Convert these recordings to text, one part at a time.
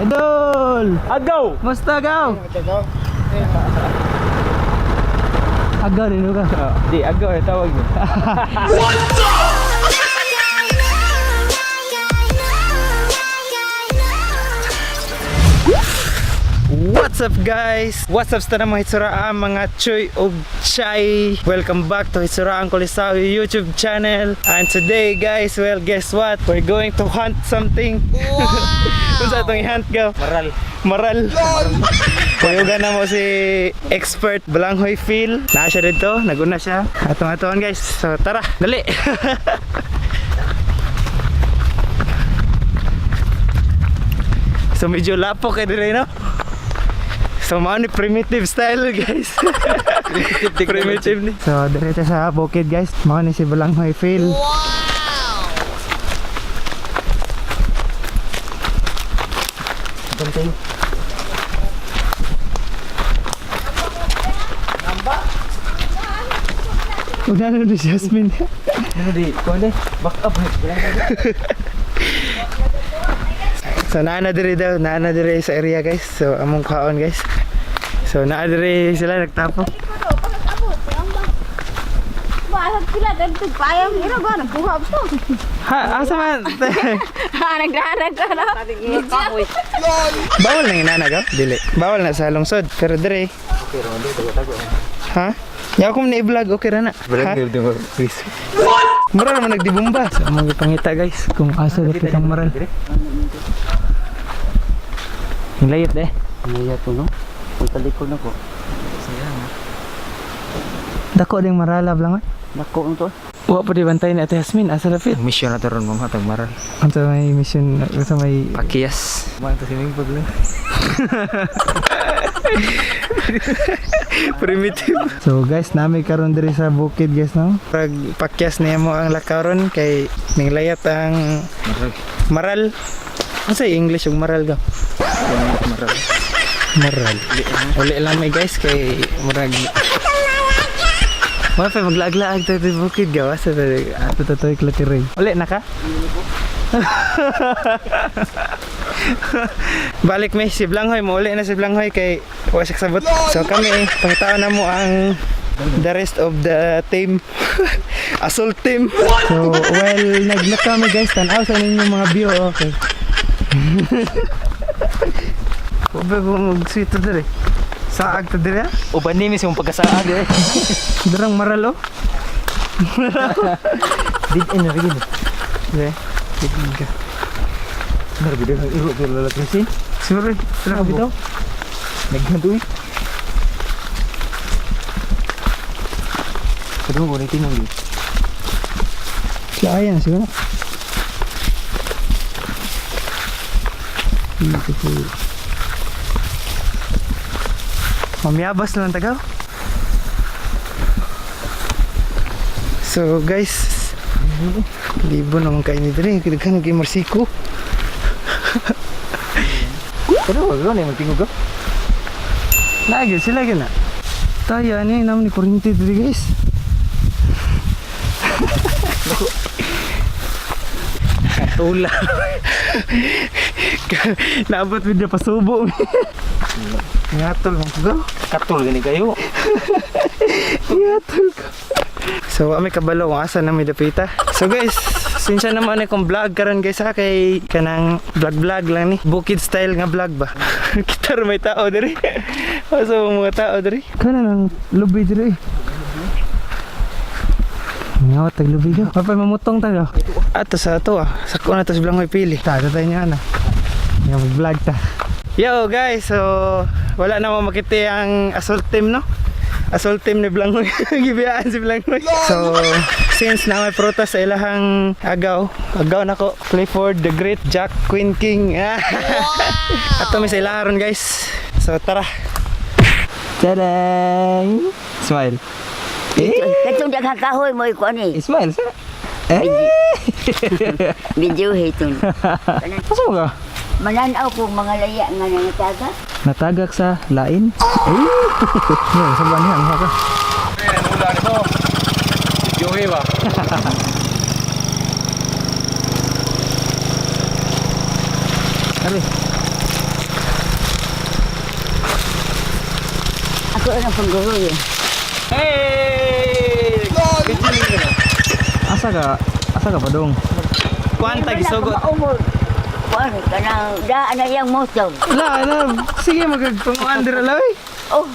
Idol! Agaw! Musta gaw? Agaw din ka. Di, agaw eh, tawag niya. What's up, guys? What's up sa tanang mga hitsuraan, mga chuy og chay. Welcome back to Hitsuraan Kulisaw YouTube channel. And today, guys, well, guess what? We're going to hunt something. Wow! Unsa atong i-hunt, gaw? Maral. Maral. Kuyugan na mo si expert Balanghoy Phil. Naa siya dito, naguna siya. Atong atoon, guys. So tara, dali. So medyo lapok kay dire, no? So mao ni primitive style, guys. Primitive ni. So diretso sa bukid, guys. Mao ni si Balanghoy Phil. Bantay. Una na ni Jasmine. Ano di, kuwan di, back up. So naa na diri daw, naa na diri sa area, guys. So among kaon, guys. So naa diri sila nagtapo. Bahag sila dagdag payang ira ba nagbuha pa. Ha, asa man? Nagdarag ka na. Kahoy. Bawal na inana gaw? Dili. Bawal na sa lungsod. Pero diri. Okay, Rondo, tago-tago. Ha? Yaw ko na i-vlog, okay ra na. Ha? Vlog please. Mura naman nagdibumba. So among gipangita, guys, kung asa dapit ang maral. Hinlayot eh. Hinlayot ko, no? Ang talikod na ko. Dako ding maralab lang ay. Dako no to. Wa pa di bantay ni Ate Jasmine, asa dapit? Mission na to ron mga tag maral. Unsa may mission, unsa may Pakiyas. Mga to si Ming lang. Primitive. So guys, nami karon diri sa bukid, guys, no. Pag pakyas niya mo ang lakaron kay ninglayat ang Maral. maral. Unsa English yung maral ga? Maral. Maral. Uli lang may, guys, kay murag Wala pa maglaag-laag tayo sa bukid gawa sa ato tatoy klatiroy. Uli na ka? Balik may si Blanghoy, mo uli na si Blanghoy kay wa siya kasabot. So kami pangitaan na mo ang the rest of the team. Assault team. So while naglag kami, guys, tan-aw sa ninyong mga view, okay. Wa ba ko mag-sweet to dire? Saag to dire? Ah? Uban ni mismo pagkasaag eh. Darang maral oh. Did in na rin. Yeah. Tignan ka. Narbida ng iro to lalaki sin. Sorry, tara bitaw. Naghanto eh. Pero mo ni tinong di. Kaya na siguro. Beautiful. Mamiyabas na lang tagaw. So guys, libo naman kayo ni Dre. Kailangan kay Marsico. Pero wag ron eh magtingog ka. Lagi sila gina. Tayo ano yun naman ni kuryente dito, guys. Tula. Naabot video pasubo. Ngatol man ko. Katol gani kayo. Ngatol ko. So wa may kabalo kung asa na may dapita. So guys, sinsya naman akong vlog karon, guys, ha, kay kanang vlog vlog lang ni. Bukid style nga vlog ba. Kita ra may tao diri. Asa ba mga tao diri? Kana nang lubi diri. Nga tag lubi ka. Mapay mamutong tayo. Ato sa ato ah. Sako na to si Blangoy pili. Ta tayo niya na. Nga mag-vlog ta. Yo guys, so wala na mo makita ang assault team, no? Assault team ni Blangoy. Gibiyaan si Blangoy. So, since na may prutas sa ilahang agaw, agaw nako Clifford the Great Jack Queen King. Wow! Ato may sa ilaharon, guys. So tara. Tadang! Smile. Eh, Katong daghang kahoy mo iko ani. smile sa. Eh, Video hitong. asa mo ka? Mananaw ko mga laya nga nangataga. Natagak sa lain. Eh, Yan, sa buwan niya, ang haka. Ari. na pangguhoy. Hey! Asa ka? Asa ka padong? Kuan ta gisugot. Kuan kanang daan na iyang motor. La, na, sige magagpanguan dira la oy. Oh,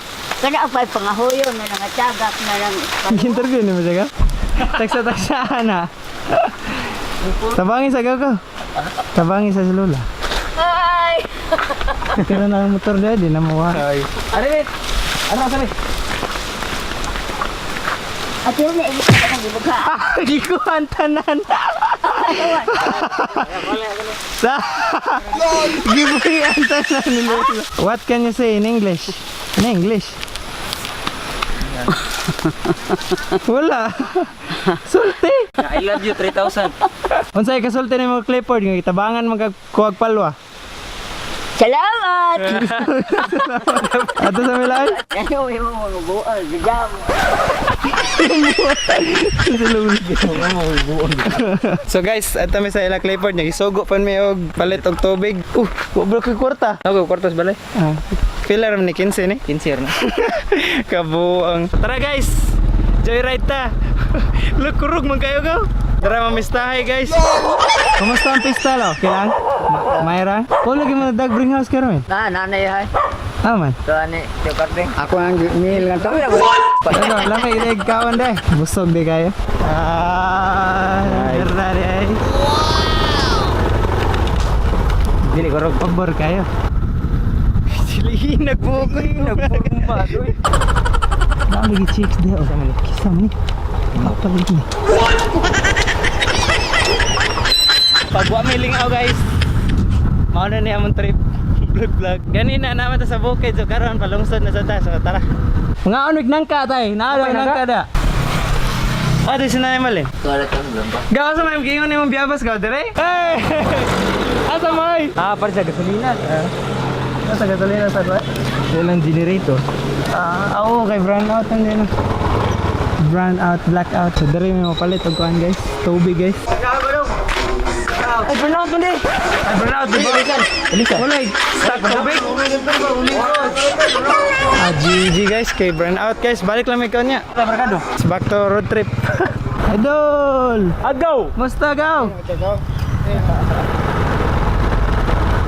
kana pa pangahoyo nga nangatagak na lang. Interview ni mo siya ka? Taksa taksa na. Tabangi sa gaw ko. Tabangi sa si Lola. Hi! Pero na ang motor dahil, di na mawa. Ano wait? Ano sabi? At yun na ibig ka nang gibuka. Ah, gikuhan tanan. Sa Gibuhi ang tanan ni Lola. What can you say in English? In English? Wala. Sulti. I love you 3000. Unsay kasulti nimo Clifford nga gitabangan man kag kuwag palwa. Salamat. Ato sa Milan. Ano yung mga buol, bigam. So guys, ato mi sa ila Clifford nga gisugo pan mi og palit og tubig. Wa bro koy kwarta. Ako kwartos balay. Ah, pila ra man ni 15 ni. 15 na. Kabuang. Tara guys, joyride ta. Look, kurog man kayo go. Tara mamistahay guys. Kumusta ang pista lo? Kailan? Mayra? O lagi mo na dag bring house karon. Na, nanay hay. Ah man. To ani, to. Ako ang mil nga to. Ano, lamay ileg kawan day. Busog di kayo. Ah, ganda di ay. Dili ko rog. Pabor kayo. Sili nagbukoy, Nagpurma doy. Dami gi chicks di oh. Kisa man ni. Kapalit ni. Pag wa may lingaw guys. Mao na ni among trip. Vlog vlog. Ganina naman ta sa bukid so karon palungsod na sa ta so tara. Mga onig nang ka tay, naa nang ka da. Ah, di sinay malin. Gawa sa may gingon nimong biyabas gaw dire. Hey! Asa may? Ah, para sa gasolina. Asa gasolina sa ba? Walang generator. Ah, oo, kay brown out ang din. Brown out, black out. So, dere may mapalit og kuan guys. Tubig guys. Ay, burn out man di. Ay, brown out, di ba? Elisa. Wala, stock tubig. Ah, GG guys, kay brown out guys. Balik lang may kuan niya. Barkado. It's back to road trip. Idol! Agaw. Musta gaw?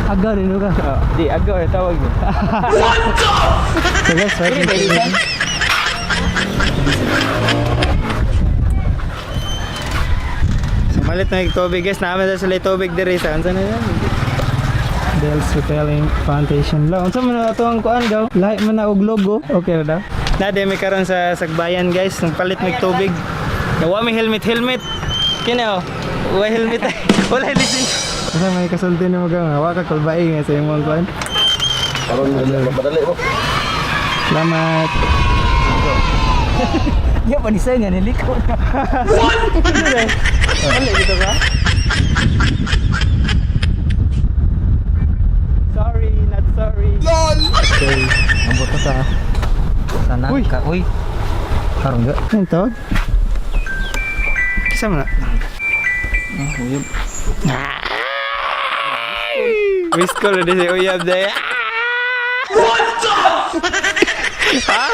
Agaw din ka. Di agaw eh tawag niya. So guys, right. So malit na yung tubig guys. Namin na sila yung tubig diri sa unsa na yan? Dell's Hotel and Foundation Law. Unsa man na ato ang kuan gaw? Lahi man na og logo. Okay ra daw. Na di mi karon sa Sagbayan guys, nagpalit mig tubig. Nawa mi helmet helmet. Kini oh. Wa helmet ay. Wala lisensya. Asa may kasulti nimo gaw? Wa ka kulbae nga sa imong kuan. Madali mo. Salamat. Di pa ni sign yan niliko. Wala dito ba? Sorry, not sorry. Okay, ambot ta sa sana Uy. ka. Uy. Karon ga. Anong tawag? Kisa mo na. Ah, uyab. Miss call na si Uyab dahil. What the? Ha?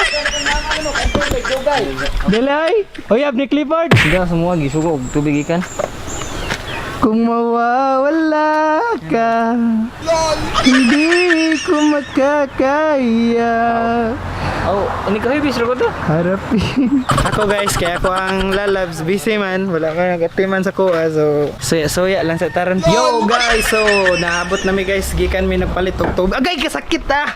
Dili ay! Uyab ni Clifford! Hindi semua gisugo og tubig ikan. Kung mawawala ka, hindi ko makakaya. Oh, ini kahoy bis ko to. Harapin. Ako guys, kaya ako ang lalabs. Busy man. Wala ka nagatiman sa kuha. So, suya-suya lang sa taran. Yo guys! So, naabot na mi guys. Gikan mi nagpalit og tubig. Agay, kasakit ah!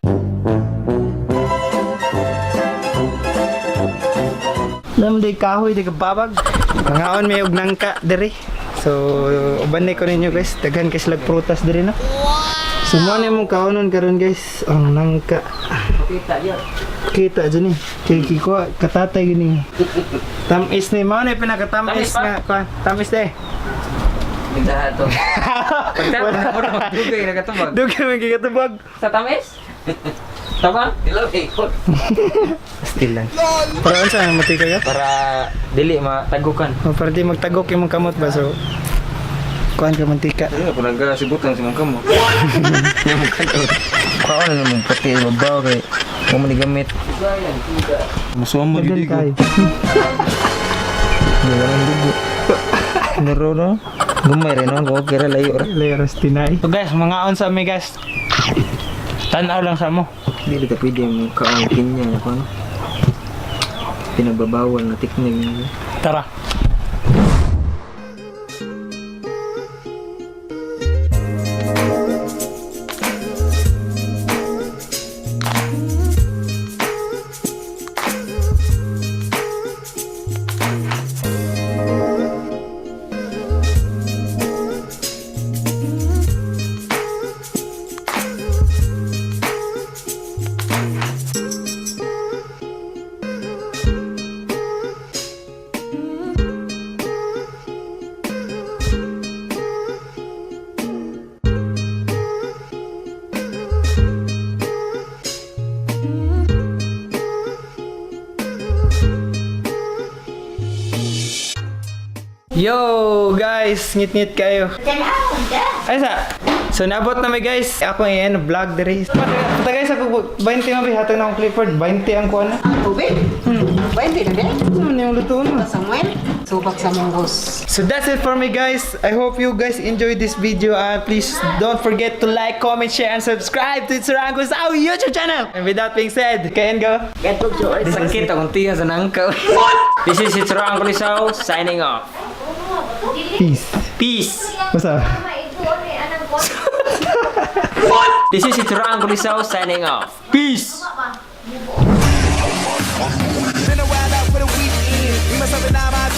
Lam di kahoy, di kababag. Mangaon may og nangka diri. So, uban ni ko ninyo guys. Daghan kay silag prutas diri no. So, mo na imong kaonon karon guys, ang nangka. Kita ya. Kita dyan eh. Kay kikuha, katatay gini. Tamis ni mao na yung pinakatamis Tamis pa? nga kuan. Tamis de. Bigla to. Pagta mo na dugay nagatubag. Dugay man gigatubag. Sa tamis? Tama? Dilaw eh. Still lang. Para unsa man matika ka? Para dili matagukan. O, para di magtagok imong kamot ba so. Kuan ka mantika. Ayun, kung nagkasibutan si mangka mo. Kaon na naman pati babaw kay mo man gamit. Musuha mo Tagal dito. kayo. Wala nang dugo. Naro no. Gumay rin no, ko kira layo ra. Leros tinay. So guys, mga on sa mi guys. Tanaw lang sa mo. Dili ka pwede mo kaon kinya na kuno. Pinagbabawal na teknik. Tara. Yo guys, ngit-ngit kayo. Tanaw da. Ay sa. So naabot na mi guys. Ako ngayon vlog diri. Patagay sa kog 20 mabi hatag na akong Clifford, 20 ang kuan na. Tubig? Pwede na din. Ano man yung luto no? Samuel, subak sa munggos. So that's it for me guys. I hope you guys enjoyed this video and please don't forget to like, comment, share and subscribe to Itsurango's our YouTube channel. And with that being said, kain go. Gatog suot. Sakit akong tiya sa nangka. This is Hitro Uncle Isaw signing off. Peace. Peace. What's up? This is Hitro Uncle Isaw signing off. Peace. Been a while out for the weekend. We must have an hour.